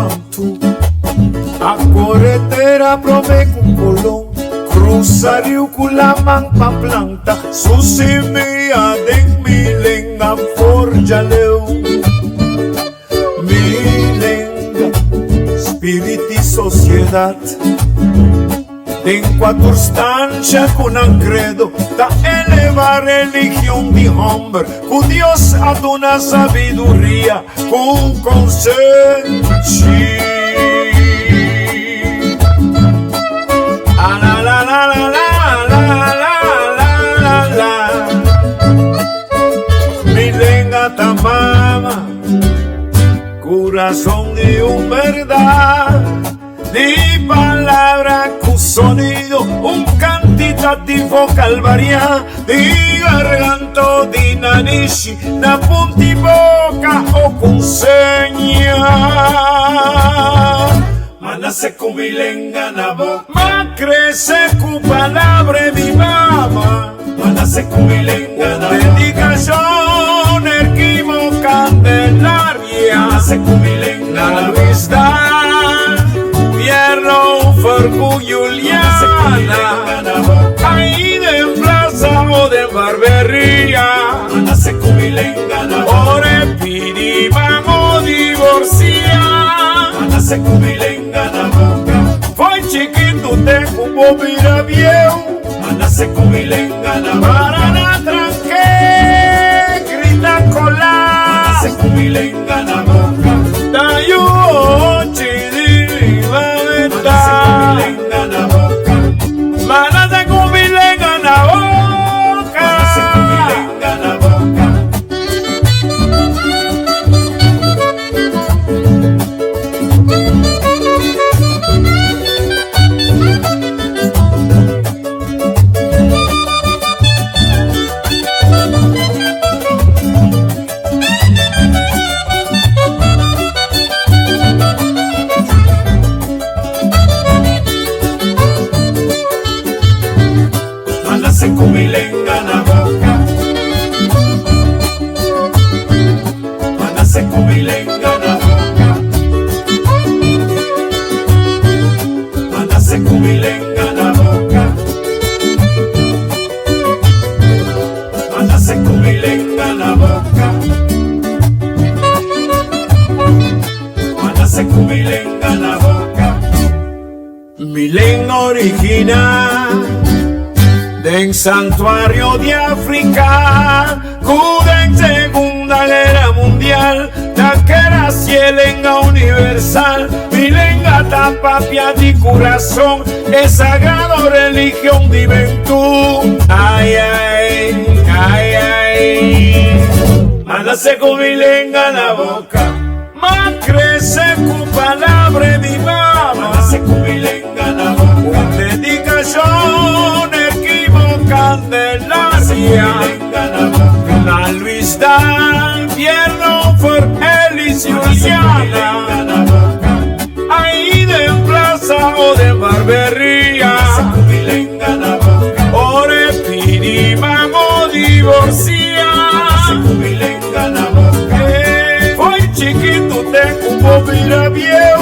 Bantu. A kore tera promé ku Kolon krusa riu ku laman pa planta su simia den mi lenga for djaleu. Mi lenga, spirit i sosiedat. Den kua tur stansha ku nan kredo ta eleva religion di hòmber ku Dios a duna sabiduria ku konsenshi. Alalalalalalalala Mi lenga ta mama, kurason di un bèrdat. Di palabra ku sonido, un kantitativo kalvariá di garganto di nanishi na punti boka o ku seña. Ma nase ku mi lenga na boka. Ma krese ku palabra di mama. Ma nase ku mi lenga na boka. Dedikashon Erkimo Candelaria. Ma nase ku mi lenga na boka. Luis Dan, Pierno for ku Juliana. Ahí den plaza o den barberia. Ora e pidi mamo divorcia. Foi chikitu te ku bo bira bieu. Para na tranke, grita kola. Ta yu ochi di meta. Manase ku mi lenga na boka. Manase ku mi lenga na boka. Manase ku mi lenga na boka. Manase ku mi lenga na boka. Manase ku mi lenga na boka. Manase ku mi lenga na boka. Mi lenga original den santuario di Africa ku den Segunda Guera Mundial ta keda si e lenga universal. Mi lenga ta papia di kurason, e sagrado religion di bentu. Ai ai, ai ai. Manase ku mi lenga na boka. Ma krese ku palabra di mama. Manase ku mi lenga na boka. Un dedikashon Erkimo Candelaria. Na Luis Dan, Pierno for Elis Juliana. Ahí den plaza o den barberia. Ora e pidi mamo divorcia. Foi chikitu te ku bo bira bieu.